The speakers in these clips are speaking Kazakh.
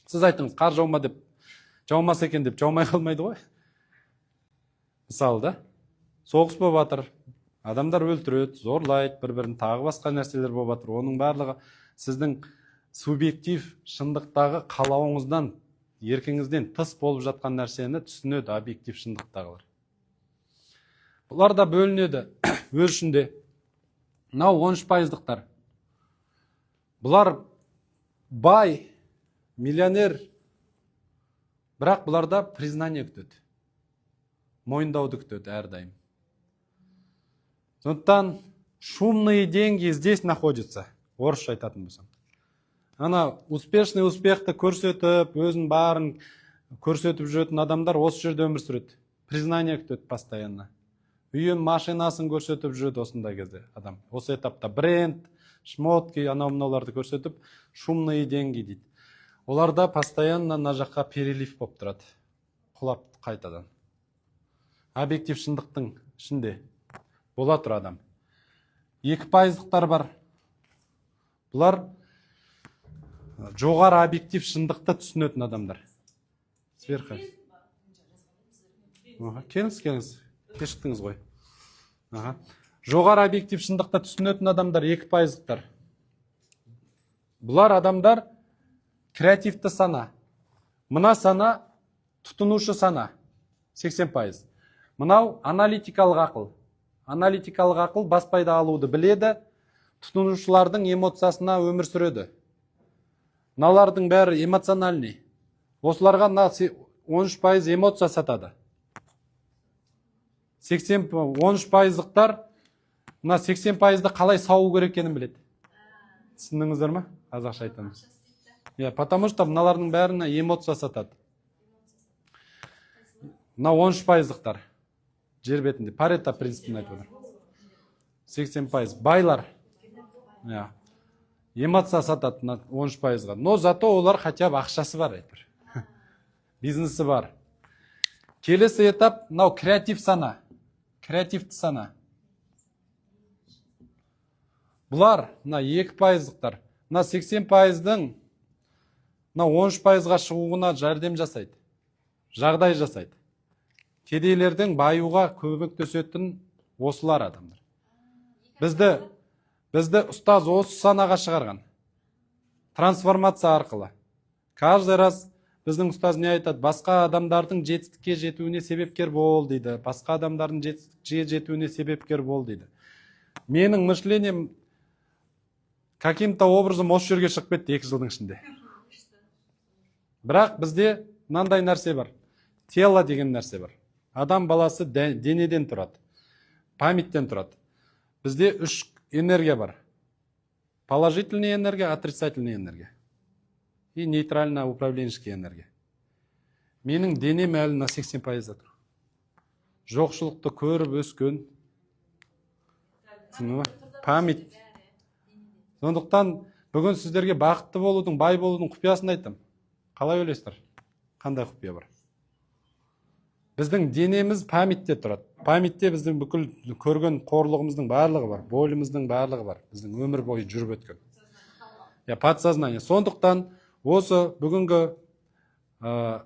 Сіз айтыңыз, қар жаума деп, жаумаса екен деп жаумай қалмайды ғой. Мысалы да, соғыс болып жатыр, адамдар өлтіреді, зорлайды бір бірін, тағы басқа нәрселер болып жатыр. Оның барлығы сіздің субъектив шындықтағы қалауыңыздан, еркіңізден тыс болып жатқан нәрсені түсінеді объектив шындықтағылар. Бұлар да бөлінеді өз ішінде. Мынау 13 пайыздықтар. Бұлар бай, миллионер, бірақ бұларда признание күтеді, мойындауды күтеді әрдайым. Сондықтан шумные деньги здесь находятся. Орысша айтатын болсам, ана успешный, успехті көрсетіп, өзін барын көрсетіп жүретін адамдар осы жерде өмір сүреді. Признание күтеді постоянно, үйін, машинасын көрсетіп жүреді. Осындай кезде адам осы этапта бренд, шмотки, анау мынауларды көрсетіп, шумные деньги дейді. Оларда постоянно мына жаққа перелив болып тұрады, құлап қайтадан. Объектив шындықтың ішінде бола тұр адам. 2 пайыздықтар бар. Бұлар жоғары объектив шындықты түсінетін адамдар. Сверху. Аха, келіңіз, келіңіз, кешіктіңіз ғой. Аха. Жоғары объектив шындықты түсінетін адамдар 2 пайыздықтар. Бұлар адамдар креативті сана. Мына сана тұтынушы сана, 80%. Мынау аналитикалық ақыл. Аналитикалық ақыл бас пайда алуды біледі, тұтынушылардың эмоциясына өмір сүреді. Мыналардың бәрі эмоциональный. Осыларға мына 13% эмоция сатады. 80, 13 пайыздықтар мына 80 пайызды қалай сауу керек екенін біледі. Түсіндіңіздер ма? Қазақша айтамыз. Иә, потому что мыналардың бәріне эмоция сатады. Мына 13 пайыздықтар жер бетінде Парето принципін айтып отыр. 80% байлар, иә, эмоция сатады мына 13 пайызға. Но зато олар хотя бы ақшасы бар, әйтеуір бизнесі бар. Келесі этап мынау креатив сана, креативті сана. Бұлар мына 2 пайыздықтар. Мына 80 пайыздың мына 13 пайызға шығуына жәрдем жасайды, жағдай жасайды. Кедейлердің баюға көмектесетін осылар адамдар. Бізді ұстаз осы санаға шығарған трансформация арқылы. Каждый раз біздің ұстаз не айтады? «Басқа адамдардың жетістікке жетуіне себепкер бол», – дейді. «Басқа адамдардың жетістікке жетуіне себепкер бол», – дейді. Менің мышлением каким-то образом осы жерге шығып кетті 2 жылдың ішінде. Бірақ бізде мынандай нәрсе бар, тело деген нәрсе бар. Адам баласы денеден тұрады, памятьтен тұрады. Бізде үш энергия бар: положительный энергия, отрицательный энергия и нейтрально управленческий энергия. Менің денем әлі мына 80 пайызда тұр, жоқшылықты көріп өскен. Түсіндің ба? Память. Сондықтан бүгін сіздерге бақытты болудың, бай болудың құпиясын айтамын. Қалай ойлайсыздар, қандай құпия бар? Біздің денеміз памятьте тұрады. Памятьте біздің бүкіл көрген қорлығымыздың барлығы бар, боліміздің барлығы бар, біздің өмір бойы жүріп өткен, иә, подсознание. Сондықтан осы бүгінгі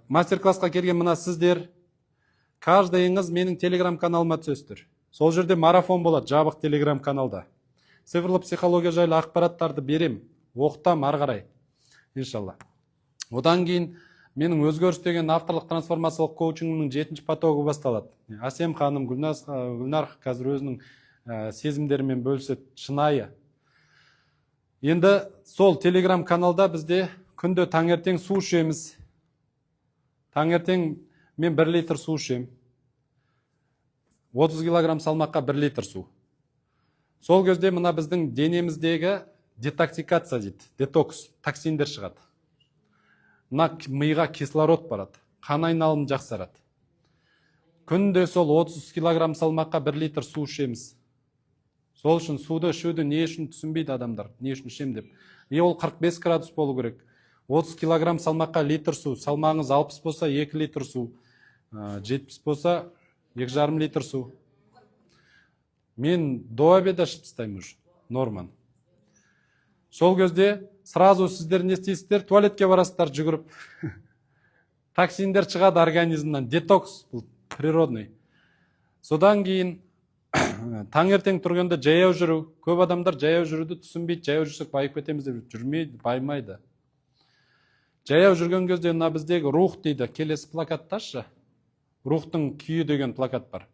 мастер классқа келген мына сіздер, каждыйыңыз менің телеграм каналыма түсесіздер. Сол жерде марафон болады. Жабық телеграм каналда цифрлы психология жайлы ақпараттарды берем, оқытам ары қарай, иншалла. Одан кейін менің «Өзгеріс» деген авторлық трансформациялық коучингімнің жетінші потогы басталады. Әсем ханым, Гүлназ, Гүлнар қазір өзінің сезімдерімен бөліседі шынайы. Енді сол телеграм каналда бізде күнде таңертең су ішеміз. Таңертең мен 1 литр су ішемін. 30 килограмм салмаққа 1 литр су. Сол кезде мына біздің денеміздегі детоксикация дейді, детокс, токсиндер шығады. Мына миға кислород барады, қан айналымы жақсарады. Күнде сол 30 килограмм салмаққа 1 литр су ішеміз. Сол үшін суды ішуді не үшін түсінбейді адамдар, не үшін ішемін деп. И ол 45 градус болу керек. 30 килограмм салмаққа литр су. Салмағыңыз 60 болса, 2 литр су, 70 болса, 2,5 литр су. Мен до обеда ішіп тастаймын уже норманы. Сол кезде Сразу сіздер не істейсіздер? Туалетке барасыздар жүгіріп. Токсиндер шығады организмнен. Детокс бұл природный. Содан кейін таңертең тұрғанда жаяу жүру. Көп адамдар жаяу жүруді түсінбейді. Жаяу жүрсек, байып кетеміз деп жүрмейді, баймайды. Жаяу жүрген кезде мына біздегі рух дейді. Келесі плакатташы. «Рухтың күйі» деген плакат бар.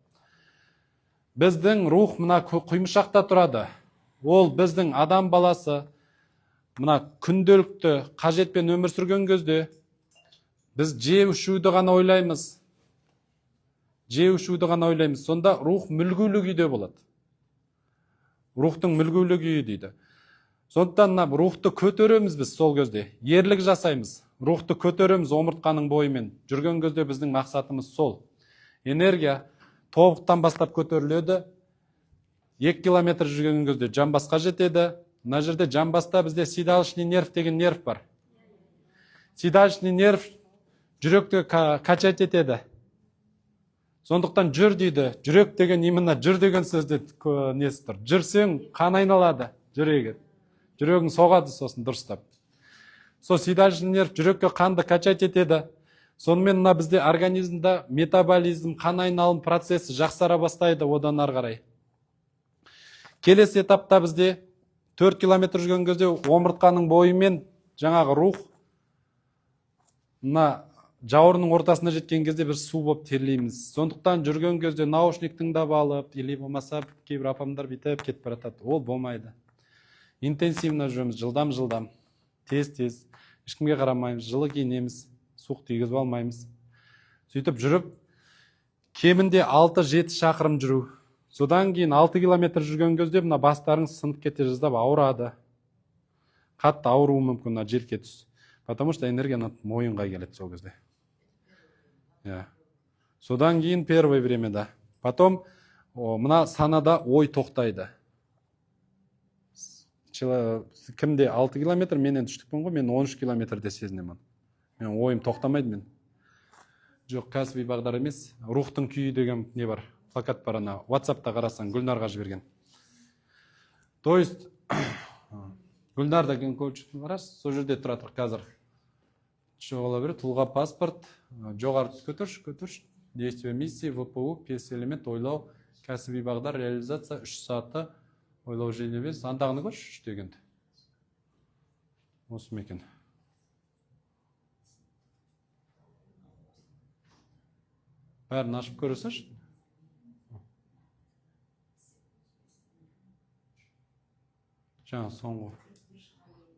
Біздің рух мына құймышақта тұрады. Ол біздің адам баласы мына күнделікті қажетпен өмір сүрген кезде біз жеп ішуді ғана ойлаймыз, жеп ішуді ғана ойлаймыз. Сонда рух мүлгулі күйде болады. Рухтың мүлгулі күйі дейді. Сондықтан мына рухты көтереміз біз. Сол кезде ерлік жасаймыз, рухты көтереміз омыртқаның бойымен жүрген кезде. Біздің мақсатымыз сол. Энергия тобықтан бастап көтеріледі. 2 километр жүрген кезде жамбасқа жетеді. Мына жерде, жамбаста, бізде седалищный нерв деген нерв бар. Седалищный нерв жүректі качать етеді. Сондықтан жүр дейді. Жүрек деген именно жүр деген сөзде несі тұр. Жүрсең, қан айналады жүрегі, жүрегің соғады сосын дұрыстап. Сол седалищный нерв жүрекке қанды качать етеді. Сонымен мына бізде организмда метаболизм, қан айналым процесі жақсара бастайды. Одан ары қарай келесі этапта бізде 4 километр жүрген кезде омыртқаның бойымен жаңағы рух мына жауырынның ортасына жеткен кезде бір су болып терлейміз. Сондықтан жүрген кезде наушник тыңдап алып или болмаса кейбір апамдар бүйтіп кетіп бара жатады, ол болмайды. Интенсивно жүреміз, жылдам жылдам, тез тез, ешкімге қарамаймыз, жылы киінеміз, суық тигізіп алмаймыз. Сөйтіп жүріп, кемінде 6-7 шақырым жүру. Содан кейін 6 километр жүрген кезде мына бастарыңыз сынып кете жаздап ауырады, қатты ауыруы мүмкін мына желке тұс, потому что энергия мына мойынға келеді сол кезде, иә. Содан кейін первое времяда потом мына санада ой тоқтайды. Кімде 6 километр, мен енді үштікпін ғой, мен 13 километрде сезінемін, мен ойым тоқтамайды. Мен жоқ, кәсіби бағдар емес, «Рухтың күйі» деген не бар, плакат бар. Ана Ватсапта қарасаң, Гүлнарға жіберген. То есть Гүлнар деген коуч қарашы, сол жерде тұра тұр. Қазір бола береді. Тұлға, паспорт, жоғары көтерші, көтерші. Действие миссии, ВПУ, бес элемент, ойлау, кәсіби бағдар, реализация, үш саты, ойлау және емес. Андағыны көрші, үш дегенді. Осы ма екен? Бәрін ашып көре салшы. Жаңа соңғы.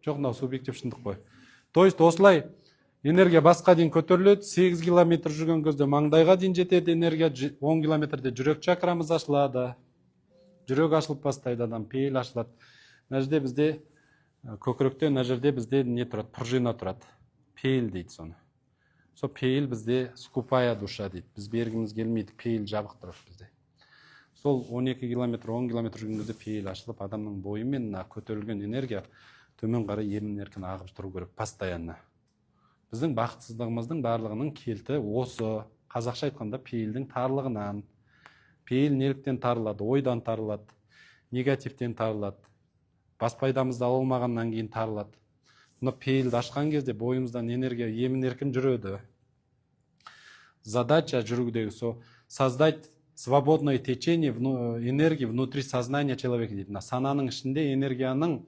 Жоқ, мынау субъектив шындық қой. То есть осылай энергия басқа дейін көтеріледі. 8 километр жүрген кезде маңдайға дейін жетеді энергия. 10 километрде жүрек чакрамыз ашылады, жүрек ашылып бастайды, адам пейіл ашылады. Мына жерде бізде көкіректе, мына жерде бізде не тұрады? Пружина тұрады, пейіл дейді соны. Сол пейіл бізде скупая душа дейді, біз бергіміз келмейді, пейіл жабық тұрады бізде. Сол 12 километр, 10 километр жүрген кезде пейіл ашылып, адамның бойымен мына көтерілген энергия төмен қарай емін еркін ағып тұру керек постоянно. Біздің бақытсыздығымыздың барлығының кілті осы, қазақша айтқанда, пейілдің тарлығынан. Пейіл неліктен тарылады? Ойдан тарылады, негативтен тарылады, бас пайдамызды ала алмағаннан кейін тарылады. Мына пейілді ашқан кезде бойымыздан энергия емін еркін жүреді. Задача жүрудегі сол создать свободное течение энергии внутри сознания человека дейді. Мына сананың ішінде энергияның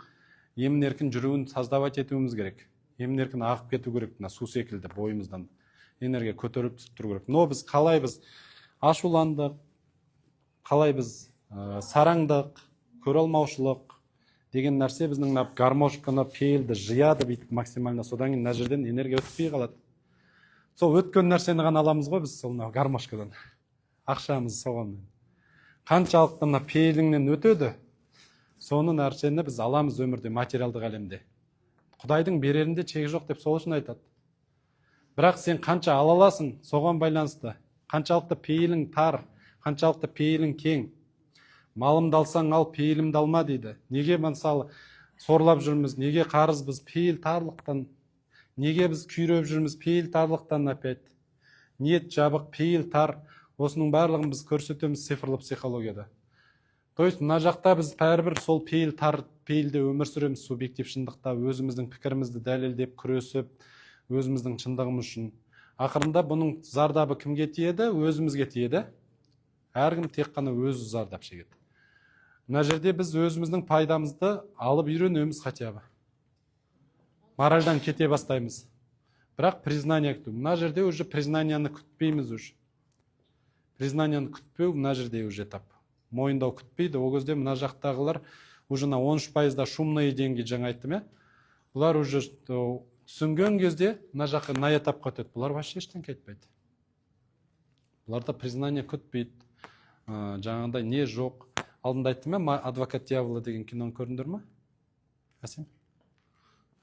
емін еркін жүруін создавать етуіміз керек. Емін еркін ағып кету керек, мына су секілді бойымыздан энергия көтеріліп түсіп тұру керек. Но біз қалай, біз ашуландық, қалай біз сараңдық, көре алмаушылық деген нәрсе біздің мына гармошканы, пейілді жияды бүйтіп максимально. Содан кейін мына жерден энергия өтпей қалады. Сол өткен нәрсені ғана аламыз ғой біз сол мына гармошкадан, ақшамыз соған. Қаншалықты мына пейіліңнен өтеді, соны нәрсені біз аламыз өмірде, материалдық әлемде. Құдайдың берерінде шегі жоқ деп сол үшін айтады. Бірақ сен қанша ала аласың, соған байланысты. Қаншалықты пейілің тар, қаншалықты пейілің кең. Малымды алсаң ал, пейілімді алма дейді. Неге, мысалы, сорлап жүрміз, неге қарызбыз? Пейіл тарлықтан. Неге біз күйреп жүрміз? Пейіл тарлықтан. Опять ниет жабық, пейіл тар. Осының барлығын біз көрсетеміз цифрлы психологияда. То есть мына жақта біз бәрібір сол пейіл, тар пейілде өмір сүреміз, субъектив шындықта өзіміздің пікірімізді дәлелдеп, күресіп, өзіміздің шындығымыз үшін. Ақырында бұның зардабы кімге тиеді? Өзімізге тиеді. Әркім тек қана өзі зардап шегеді. Мына жерде біз өзіміздің пайдамызды алып үйренеміз, хотя бы моральдан кете бастаймыз. Бірақ признание күту, мына жерде уже признанияны күтпейміз. Уже признанияны күтпеу мына жерде уже этап мойындау күтпейді. Ол кезде мына жақтағылар уже мына 13%-да шумные деньги, жаңа айттым, иә, бұлар уже түсінген кезде мына жаққа, мына этапқа өтеді. Бұлар вообще ештеңке айтпайды, бұларда признание күтпейді, жаңағыдай не жоқ. Алдында айттым, иә, «Адвокат дьявола» деген киноны көрдіңдер ма? Әсем,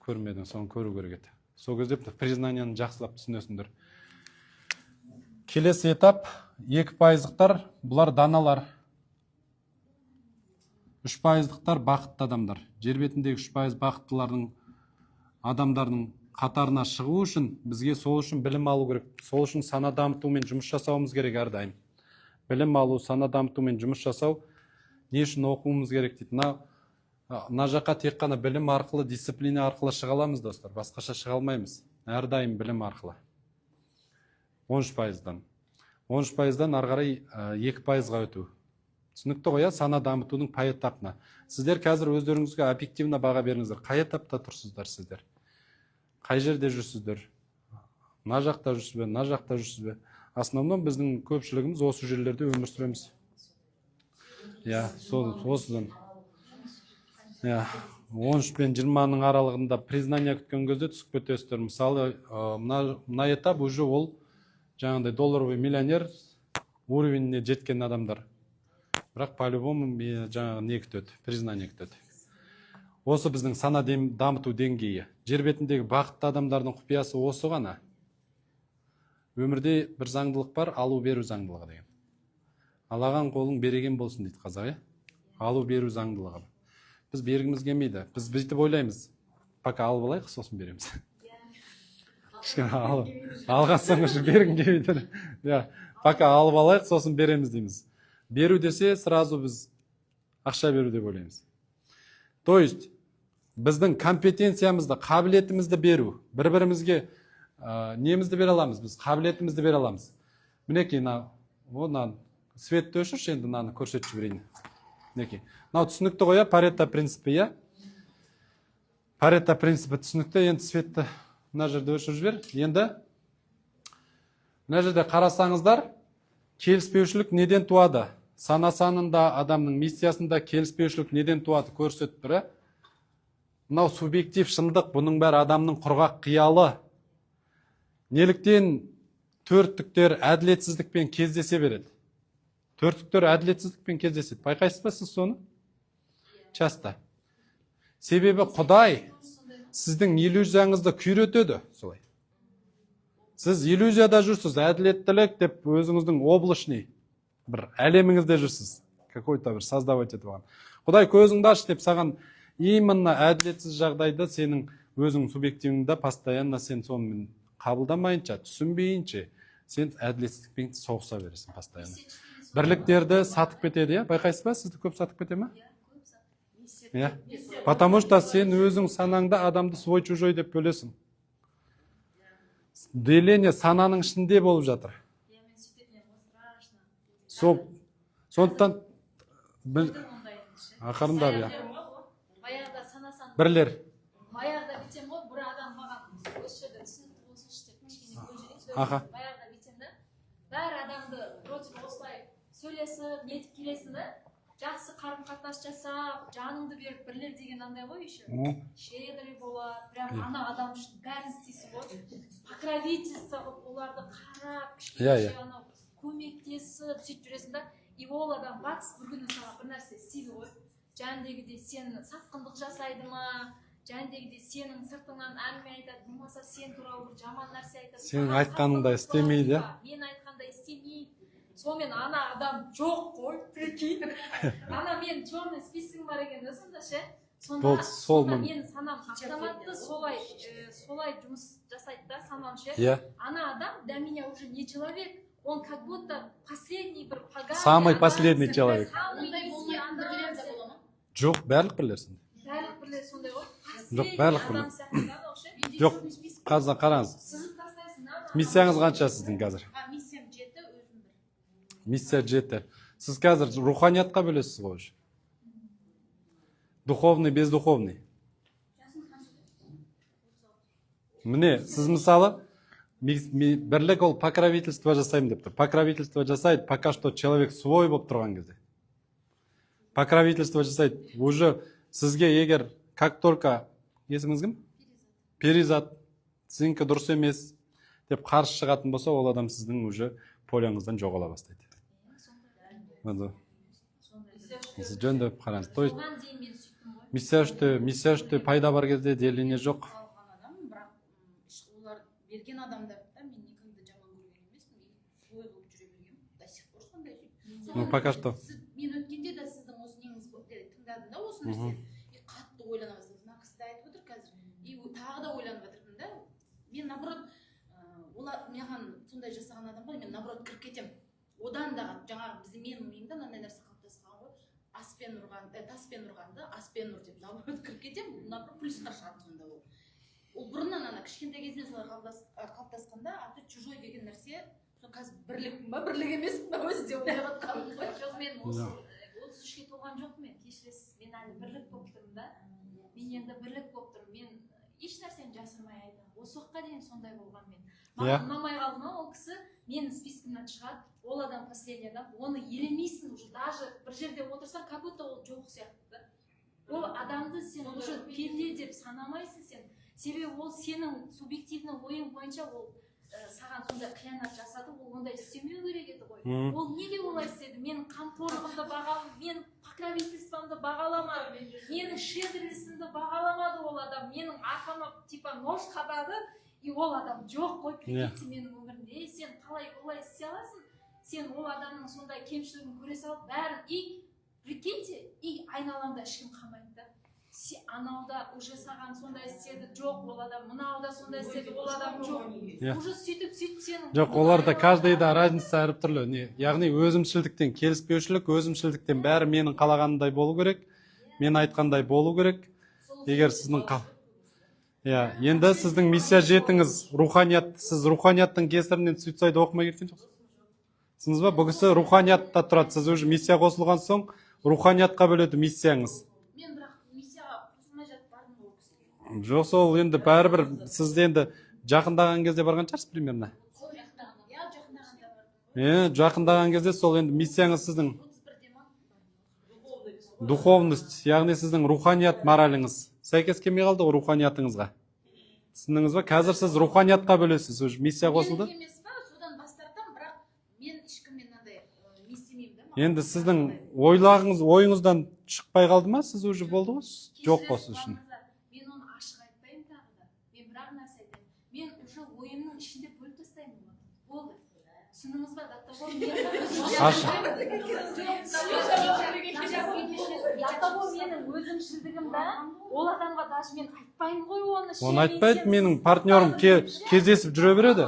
көрмедің, соны көру керек еді. Сол кезде признанияны жақсылап түсінесіңдер. Келесі этап 2%-дықтар, бұлар даналар. 3%-дықтар бақытты адамдар. Жер бетіндегі 3% бақыттылардың, адамдардың қатарына шығу үшін бізге сол үшін білім алу керек, сол үшін сана дамытумен жұмыс жасауымыз керек. Әрдайым білім алу, сана дамытумен жұмыс жасау. Не үшін оқуымыз керек дейді. Мына жаққа тек қана білім арқылы, дисциплина арқылы шыға аламыз, достар, басқаша шыға алмаймыз. Әрдайым білім арқылы. 13%-дан, 13%-дан ары қарай 2%-ға өту. Түсінікті ғой, иә? Сана дамытудың поэтапно. Сіздер қазір өздеріңізге объективно баға беріңіздер: қай этапта тұрсыздар сіздер, қай жерде жүрсіздер? Мына жақта жүрсіз бе, мына жақта жүрсіз бе? Основном біздің көпшілігіміз осы жерлерде өмір сүреміз, иә, сол осыдан, иә. 13 пен 20-ның аралығында признание күткен кезде түсіп кетесіздер. Мысалы, мына этап уже ол жаңағыдай долларовый миллионер уровеніне жеткен адамдар, бірақ по любому жаңағы не күтеді? Признание күтеді. Осы біздің сана дамыту деңгейі. Жер бетіндегі бақытты адамдардың құпиясы осы ғана. Өмірде бір заңдылық бар, алу беру заңдылығы деген. Алаған қолың береген болсын дейді қазақ, иә. Алу беру заңдылығы. Біз бергіміз келмейді, біз бүйтіп ойлаймыз: пока алып алайық, сосын береміз. Кішкене алып алған соң уже бергім келмейді, иә. Пока алып алайық, сосын береміз дейміз. Беру десе, сразу біз ақша беру деп ойлаймыз. То есть біздің компетенциямызды, қабілетімізді беру, бір бірімізге немізді бере аламыз, біз қабілетімізді бере аламыз. Мінекей, мына, мына светті өшірші енді, мынаны көрсетіп жіберейін. Мінекей, мынау түсінікті ғой, иә? Парето принципі, иә, Парето принципі түсінікті. Енді светті мына жерде өшіріп жібер. Енді мына жерде қарасаңыздар, келіспеушілік неден туады? Сана санында, адамның миссиясында келіспеушілік неден туады, көрсетіп тұр, иә. Мынау субъектив шындық, бұның бәрі адамның құрғақ қиялы. Неліктен төрттіктер әділетсіздікпен кездесе береді? Төрттіктер әділетсіздікпен кездеседі, байқайсыз ба сіз соны часто? Себебі Құдай сіздің иллюзияңызды күйретеді солай. Сіз иллюзияда жүрсіз, әділеттілік деп өзіңіздің облачный бір әлеміңізде жүрсіз, какой то бір создавать етіп алған. Құдай көзіңді аш деп саған именно әділетсіз жағдайды сенің өзің субъективіңде постоянно сен сонымен қабылдамайынша, түсінбейінше, сен әділетсіздікпен соғыса бересің постоянно. Бірліктерді сатып кетеді, иә, байқайсыз ба? Сізді көп сатып кете ма? Иә, потому что сен өзің санаңда адамды свой, чужой деп бөлесің. Деление сананың ішінде болып жатыр. Иә, мен сөйтетін едім ғой, страшно. Сол, сондықтан Ондайын ше. Ақырындап, иә. Баяғыда санасам, Бірлер. баяғыда бүйтемін ғой, бір адам маған, осы жерде түсінікті болсыншы деп кішкене бөліп жіберейін. Баяғыда бүйтемін да, бәр адамды вроде бы осылай сөйлесіп нетіп келесің да, жақсы қарым қатынас жасап, жаныңды беріп. Бірлер деген андай ғой еще, щедрый болады прям. Ана адам үшін бәрін істейсің ғой, покровительство қылып, оларды қарап, кішкене Иә, иә. анау көмектесіп, сөйтіп жүресің да. И ол адам бац, бір күні саған бір нәрсе істейді ғой, жәндегідей сені сатқындық жасайды ма, жәндегідей сенің сыртыңнан әңгіме айтады, болмаса сен туралы бір жаман нәрсе айтады. Сенің Саған айтқаныңдай сатқындық істемейді, иә? болады, мен айтқандай істемейді. Сонымен ана адам жоқ қой, прикинь. Ана менің черный списогім бар екен да сонда ше. Сонда Болды, сол сонда менің санам автоматты солай жұмыс жасайды да, санам ше. Ана адам для меня уже не человек. Он как будто последний бір поганый Самый адам последний сияқты, человек. Самый Ондай низкий болмайтын адам бірлер де сияқты. бола ма? Жоқ, барлық бірлер сондай. Барлық бірлер сондай ғой. Жоқ, барлық Последний бірлер. адам сияқты да анау ше. Менде Жоқ. черный список. Қазір қараңыз. Сызып тастайсың да ана. Миссияңыз қанша сіздің қазір? А, миссиям жеті, өзім бір. Миссия жеті. Сіз қазір руханиятқа бөлесіз ғой уже. Духовный, бездуховный. Жасыңыз қаншада? Міне, сіз мысалы бірлік ол покровительство жасаймын деп тұр. Покровительство жасайды, пока что человек свой болып тұрған кезде. Покровительство жасайды. Уже сізге егер как только, есіміңіз кім? Перизат. Сенікі дұрыс емес деп қарсы шығатын болса, ол адам сіздің уже поляңыздан жоғала бастайды. Міне, сіз жөндеп қараңыз. То есть Соған дейін мен сөйттім ғой. Миссия үште пайда бар кезде деление жоқ. Қалған адаммын, бірақ олар берген адамдарды да мен никогда жаман көрген емеспін и свой қылып жүре бергенмін, до сих пор сондай. Ну, пока что. Мен өткенде де сіздің осы неңіз тыңдадым да осы нәрсені и қатты ойлана бастадым. Мына кісі де айтып отыр қазір и тағы да ойланып жатырмын да. Мен наоборот, олар маған сондай жасаған адамға мен наоборот кіріп кетемін одан да қатты. Жаңағы біздің, менің миымда мынандай нәрсе қалыптасқан ғой: аспен ұрған, таспен ұрғанды аспен ұр деп, наоборот кіріп кетемін, наоборот плюсқа шығады сонда. Ол бұрыннан ана кішкентай кезінен солай қалыптасқан да. А то чужой деген нәрсе сол. Қазір бірлікпін ба, бірлік емеспін ба өзі деп ойлап жатқаным ғой. Жоқ, мен осы 33-ке толған жоқпын мен, кешіресіз. Мен әлі бірлік болып тұрмын да. Мен енді бірлік болып тұрмын. Мен еш нәрсені жасырмай айтамын, осы уақытқа дейін сондай болған мен. Маған ұнамай қалды ма ол кісі, менің спискімнен шығады ол адам, последний адам. Оны елемейсің уже, даже бір жерде отырсаң, как будто ол жоқ сияқты да. Ол адамды сен уже пенде деп санамайсың сен, себебі ол сенің субъективный ойың бойынша ол саған сондай қиянат жасады, ол ондай істемеу керек еді ғой. Ол неге олай істеді? Менің қамқорлығымды баға, менің покровительствомды бағаламады, менің щедростімді бағаламады ол адам. Менің арқама типа нож қадады и ол адам жоқ қой, прикиньте, менің өмірімде. Ей, сен қалай олай істей аласың? Сен ол адамның сондай кемшілігін көре салып бәрін, и прикиньте, и айналамда ешкім қалмайды да. Анау да уже саған сондай істеді, жоқ ол адам, мынау да сондай істеді, ол адам жоқ. Уже сөйтіп сөйтіп сенің Жоқ, оларда каждыйда разница әртүрлі не, яғни өзімшілдіктен келіспеушілік, өзімшілдіктен бәрі менің қалағанымдай болу керек, мен айтқандай болу керек. Егер сіздің иә, енді сіздің миссия жетіңіз руханият. Сіз руханияттың кесірінен суицид оқымай кеткен жоқсыз, түсіндіңіз ба? Бұл кісі руханиятта тұрады. Сіз уже миссия қосылған соң руханиятқа бөледі миссияңыз. Мен бірақ миссияға қосылмай жатып бардым ғой ол кісіге. Жоқ, сол енді бәрібір сіз енді жақындаған кезде барған шығарсыз примерно. Сол жақындағанда, иә, жақындағанда бардым ғой. Е, жақындаған кезде сол енді миссияңыз сіздің 31-де ма? Духовность, яғни сіздің руханият мораліңіз сәйкес келмей қалды ғой руханиятыңызға, түсіндіңіз ба? Қазір сіз руханиятқа бөлесіз, уже миссия қосылды. Менікі емес па, содан бас тартамын, бірақ мен ешкіммен мынандай не істемеймін да маған. Енді сіздің ойлағыңыз, ойыңыздан шықпай қалды ма, сіз уже болды ғой, жоқ қой сіз үшін. Кешіресіз, мен оны ашық айтпаймын тағы да. Мен бір ақ нәрсе айтайын: мен уже ойымның ішінде бөліп тастаймын оны, болды, түсіндіңіз ба? До того до того менің өзімшілдігім да, ол адамға даже мен айтпаймын ғой оны ше, Оны мен айтпайды. сен Менің партнерім кездесіп жүре береді.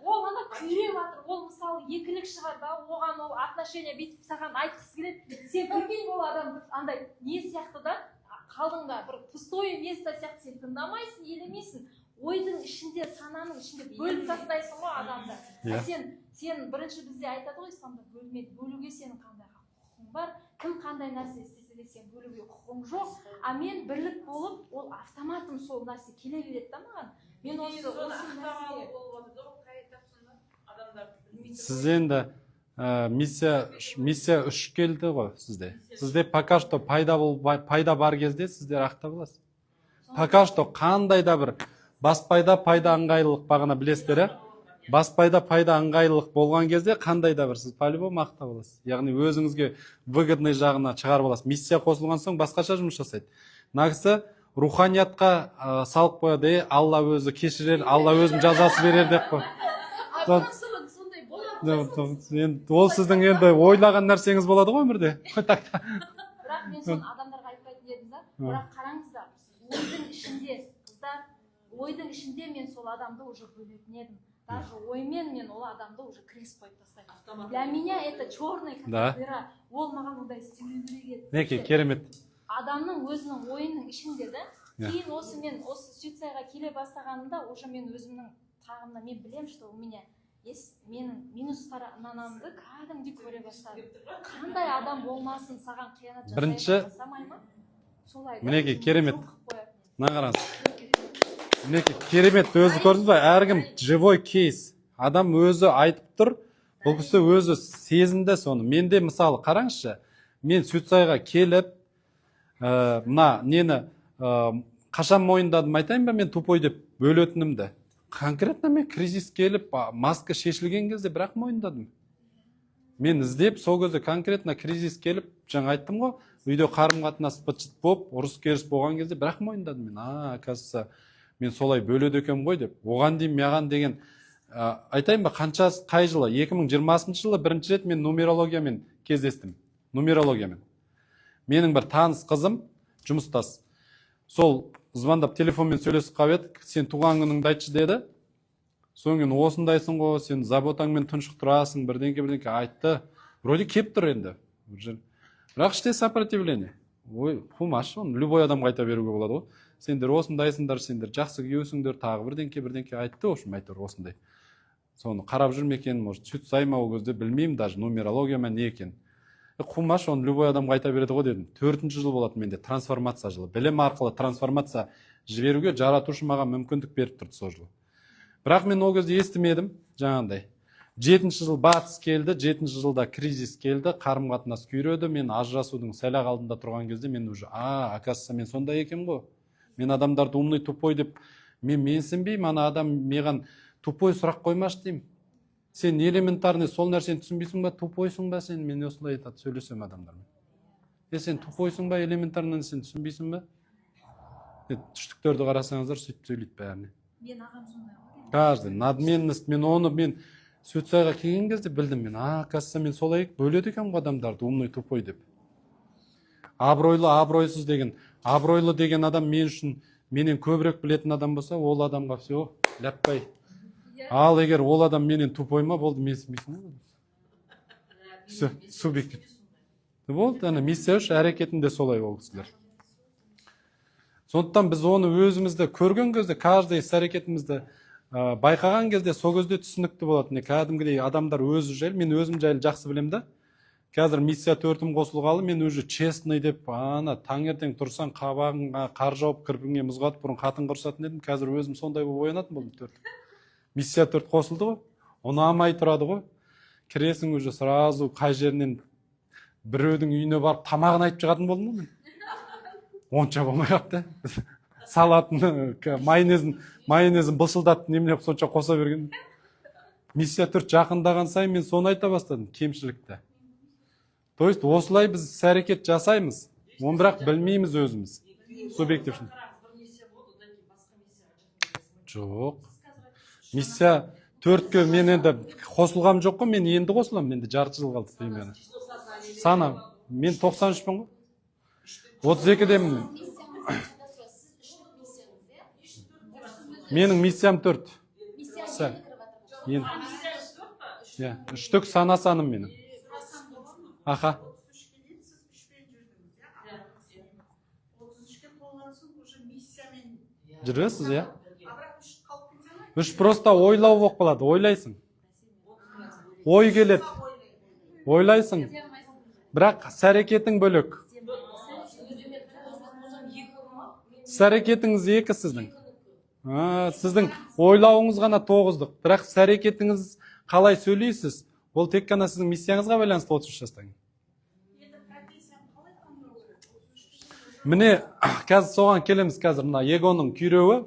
Ол ана күйреп жатыр. Ол мысалы екілік шығар да, оған ол отношения бүйтіп саған айтқысы келеді. Сен прикинь, ол адам андай не сияқты да, қалдың да бір пустое место сияқты. Сен тыңдамайсың, елемейсің, ойдың ішінде, сананың ішінде бөліп тастайсың ғой адамды. А сен бірінші бізде айтады ғой исламда: бөлме, бөлуге сенің қандай құқың бар? Кім қандай нәрсе істесе де, сен бөлуге құқың жоқ. А мен бірлік болып, ол автоматом сол нәрсе келе береді да маған. Мен осы нәрсеге Сіз енді миссия үш келді ғой сізде. Сізде пока что пайда бол, пайда бар кезде сіздер ақтап аласыз. Пока что қандай да бір баспайда пайда, ыңғайлылық, бағана білесіздер, иә, баспайда пайда, ыңғайлылық болған кезде қандай да бір сіз по любому ақтап аласыз, яғни өзіңізге выгодный жағына шығарып аласыз. Миссия қосылған соң басқаша жұмыс жасайды. Мына кісі руханиятқа салып қояды: е, Алла өзі кешірер, Алла өзінің жазасы берер деп қой. А бірақ сондай болады ғой. Енді ол сіздің енді ойлаған нәрсеңіз болады ғой өмірде. Так. Бірақ мен соны адамдарға айтпайтын едім да. Бірақ қараңыздар, ойдың ішінде, қыздар, Ойдың ішінде мен сол адамды уже бөлетін едім. Даже оймен мен ол адамды уже крест қойып тастаймын. Для меня это черный как дыра. Ол маған ондай істемеу керек еді. Мінекей, керемет. Адамның өзінің ойының ішінде да. Кейін осы мен осы суицидға келе бастағанымда, уже мен өзімнің тағымда мен білемін, что у меня есть, менің минус сторонамды кәдімгідей көре бастадым. Қандай адам болмасын, саған қиянат жасай ма, жасамай ма, солай да. Мінекей, керемет. Жоқ қылып қоятын. Мына қараңыз, мінекей, керемет. Өзі көрдіңіз ба, әркім живой кейс, адам өзі айтып тұр. Бұл кісі өзі сезінді соны. Менде, мысалы, қараңызшы, мен суицидға келіп, мына нені қашан мойындадым, айтайын ба? Мен тупой деп бөлетінімді конкретно мен кризис келіп, маска шешілген кезде бірақ мойындадым. Мен іздеп, сол кезде конкретно кризис келіп, жаңа айттым ғой, үйде қарым қатынас быт шыт болып, ұрыс керіс болған кезде бірақ мойындадым мен: а, оказывается, мен солай бөледі екенмін ғой деп. Оған дейін маған деген, айтайын ба, қанша, қай жылы, 2020 жылы бірінші рет мен нумерологиямен кездестім. Нумерологиямен менің бір таныс қызым, жұмыстас, сол звондап, телефонмен сөйлесіп қалып едік. «Сен туған күніңді айтшы», – деді. Содан кейін: «Осындайсың ғой, сен заботаңмен тұншықтырасың», бірдеңке бірдеңке айтты. Вроде кеп тұр енді. Бірақ іште сопротивление. Ой, қумашы, оны любой адамға айта беруге болады ғой. «Сендер осындайсыңдар, сендер жақсы күйеусіңдер», тағы бірдеңке бірдеңке айтты. В общем, әйтеуір осындай, соны қарап жүр ме екен, может, сөйтіп ма, ол кезде білмеймін даже нумерология ма, не екенін. «Қумашы, оны любой адамға айта береді ғой», – дедім. Төртінші жыл болатын менде трансформация жылы. Білім арқылы трансформация жіберуге жаратушы маған мүмкіндік беріп тұрды сол жылы, бірақ мен ол кезде естімедім. Жаңағындай жетінші жыл батыс келді, жетінші жылда кризис келді, қарым қатынас күйреді. Мен ажырасудың сәл ақ алдында тұрған кезде мен уже: «А, оказывается, мен сондай екенмін ғой, мен адамдарды умный, тупой деп мен менсінбеймін. Ана адам маған тупой сұрақ қоймашы деймін. Сен элементарный сол нәрсені түсінбейсің ба, тупойсың ба сен?» Мен осылай айтады, сөйлесемін адамдармен: «Е, сен тупойсың ба, элементарный нәрсені түсінбейсің ба?» Үштіктерді қарасаңыздар, сөйтіп сөйлейді бәріне. Мен ағам сондай ғой. Каждый надменность. Мен оны, мен суицидға келген кезде білдім мен: а, оказывается, мен солай бөледі екенмін ғой адамдарды, умный, тупой деп, абыройлы, абыройсыз деген. Абыройлы деген адам мен үшін менен көбірек білетін адам болса, ол адамға все, ляппай. Ал егер ол адам менен тупой ма, болды, менсінбейсің ғой, все, субъектив болды. Ана миссия үш әрекетінде солай ол кісілер. Сондықтан біз оны өзімізді көрген кезде, каждый іс әрекетімізді байқаған кезде, сол кезде түсінікті болады. Міне, кәдімгідей адамдар өзі жайлы, мен өзім жайлы жақсы білемін да. Қазір миссия төртім қосылғалы мен уже честный деп, ана таңертең тұрсаң, қабағыңа қар жауып, кірпігіңе мұз қатып, бұрын қатын ұрсатын едім, қазір өзім сондай болып оянатын болдым. Төрт, миссия төрт қосылды ғой, ұнамай тұрады ғой. Кіресің, уже сразу қай жерінен біреудің үйіне барып, тамағын айтып шығатын болдым ғой мен. Онша болмай қалыпты, салатын майонезін былшылдатып, немене қылып сонша қоса берген. Миссия төрт жақындаған сайын мен соны айта бастадым, кемшілікті. То есть осылай біз іс әрекет жасаймыз оны, бірақ білмейміз өзіміз, субъектив. Бір миссия болады, одан кейін басқа миссияға жақын. Жоқ, миссия төртке мен енді қосылғам жоқ қой, мен енді қосыламын, менде жарты жыл қалды примерно. Сана, мен 93-пін ғой, 32-демін. Сіз үштік миссияңыз, иә? Менің миссиям төрт. Миссия Сәл. енді кіріп жатыр. Мен, иә, үштік сана саным менің, аха. 33-ке дейін сіз үшпен жүрдіңіз, иә? 33-ке толған соң уже миссиямен Жүресіз, иә. А бірақ үш қалып кете ма? Үш просто ойлау болып қалады. Ойлайсың, ой келеді, ойлайсың, бірақ іс әрекетің бөлек. Іс әрекетіңіз екі сіздің. А, сіздің ойлауыңыз ғана тоғыздық, бірақ іс әрекетіңіз, қалай сөйлейсіз, ол тек қана сіздің миссияңызға байланысты 33 жастан кейін. Енді профессияны қалай таңдау керек 33? Міне, қазір соған келеміз. Қазір мына эгоның күйреуі,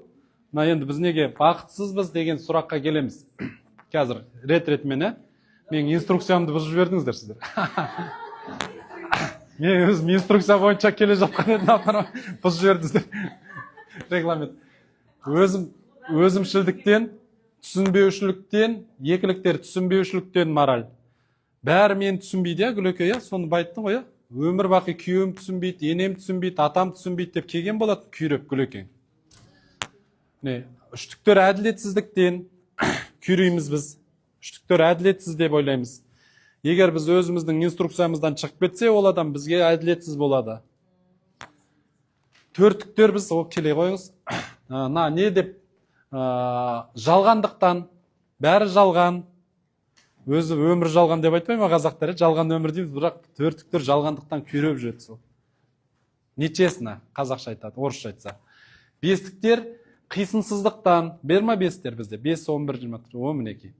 мына енді біз неге бақытсызбыз деген сұраққа келеміз қазір рет ретімен, иә. Менің инструкциямды бұзып жібердіңіздер сіздер. Мен өзім инструкция бойынша келе жатқан едім, апарам, бұзып жібердіңіздер регламент. Өзім өзімшілдіктен, түсінбеушіліктен, екіліктер түсінбеушіліктен, мораль бәрі мені түсінбейді, иә, Гүлеке, иә, соны айттың ғой, иә. Өмір бақи күйеуім түсінбейді, енем түсінбейді, атам түсінбейді деп келген болатын күйреп Гүлекең. Міне, үштіктер әділетсіздіктен күйрейміз біз. Үштіктер әділетсіз деп ойлаймыз. Егер біз өзіміздің инструкциямыздан шығып кетсе, ол адам бізге әділетсіз болады. Төрттіктер біз, ол келе қойыңыз. На не деп, жалғандықтан, бәрі жалған. Өзі өмір жалған деп айтпай ма қазақтар, жалған өмір дейміз, бірақ төрттіктер жалғандықтан күйреп жүреді сол. Нечестно, қазақша айтады, орысша айтса. Бестіктер қисынсыздықтан, бер ма бестер бізде? 5, 11, 24, о, мінекей.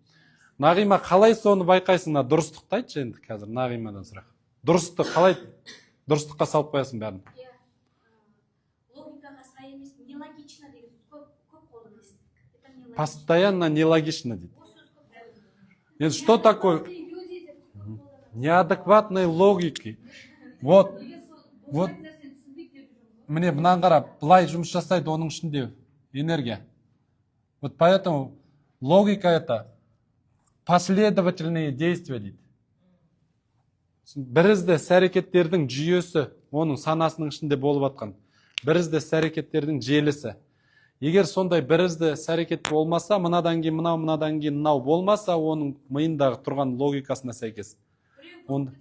Нағима, қалай соны байқайсың, мына дұрыстықты айтшы енді қазір Нағимадан сұрақ. Дұрысты қалай, дұрыстыққа салып қоясың бәрін? Иә, логикаға сай емес, нелогично деген сөз көп көп қолданасыз. Это нелогично. Постоянно нелогично дейді. Осы сөз көп қолданады. Енді что такое Люди деп көп қолданады. Неадекватной логики? Вот, вот. Міне, мынаны қара, былай жұмыс жасайды оның ішінде энергия. Вот поэтому логика — это последовательные действия дейді. Бірізді іс әрекеттердің жүйесі, оның санасының ішінде болып жатқан бірізді іс әрекеттердің желісі. Егер сондай бірізді іс әрекет болмаса, мынадан кейін мынау, мынадан кейін мынау болмаса, оның миындағы тұрған логикасына сәйкес, онда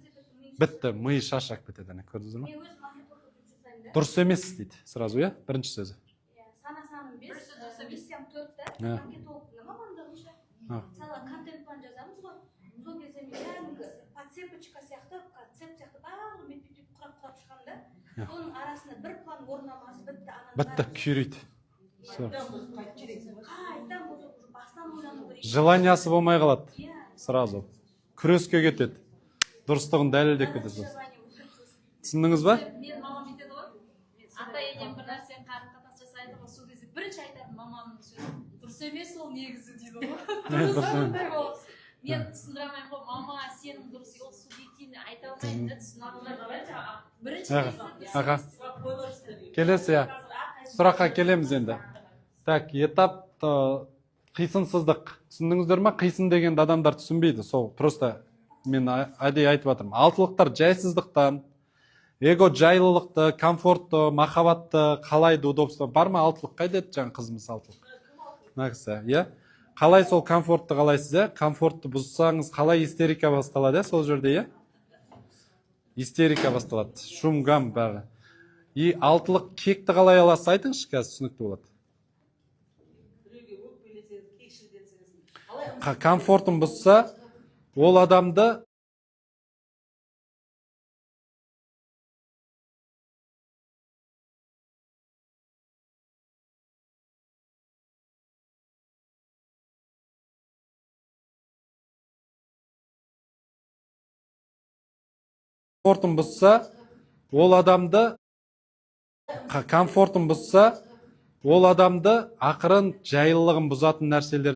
бітті, миы шаршап кетеді. Ана, көрдіңіздер ма? Мен өзім маркетолог болып жұмыс жасаймын да. Дұрыс емес дейді сразу, иә, бірінші сөзі. Иә, санасаным 5, Бірінші дұрыс емес. миссиям 4 та. Иә. Маркетологтың мамандығым ше. Мысалы, контент план жазамыз ғой, сол кезде мен кәдімгі по цепочка сияқты, цепь сияқты барлығын бүйтіп бүйтіп құрап құрап шығамын да. Иә. Соның арасында бір план орын алмаса, бітті, ананың Бітті, бәрі. күйрейді. Всё. Қайтадан бұзып, уже басынан ойлану керек. Желаниясы болмай қалады. Иә. Сразу күреске кетеді, дұрыстығын дәлелдеп кетеді. Разочарование болады сосын. Түсіндіңіз ба? Мен мамам бүйтеді ғой, ата енем бір нәрсені қарым қатынас жасайды ғой, сол кезде бірінші айтатын мамамның сөзі: «Дұрыс емес ол негізі», — дейді ғой. Дұрыс емес. Сондай болып. Мен түсіндіре алмаймын ғой, мама, сенің дұрыс, ол субъективный, айта алмаймын да, түсіне алмаймын бірінші кезде дұрыс емес. Келесі, иә, сұраққа келеміз енді. Так, этап қисынсыздық, түсіндіңіздер ма? Қисын дегенді адамдар түсінбейді, сол просто мен әдейі айтып жатырмын. Алтылықтар жайсыздықтан, эго жайлылықты, комфортты, махаббатты қалайды, удобство бар ма? Алтылық қайда еді, жаңа қызымыз алтылық, мына кісі, иә. Қалай сол комфортты қалайсыз, иә? Комфортты бұзсаңыз, қалай истерика басталады, иә, сол жерде, иә, истерика басталады, шум, гам, бәрі. И алтылық кекті қалай аласыз, айтыңызшы, қазір түсінікті болады. Біреуге өкпелесеңіз, кешірденсеңіз, қалай? Комфортын бұзса ол адамды. Комфортын бұзса ол адамды, комфортын бұзса ол адамды, ақырын жайлылығын бұзатын нәрселер.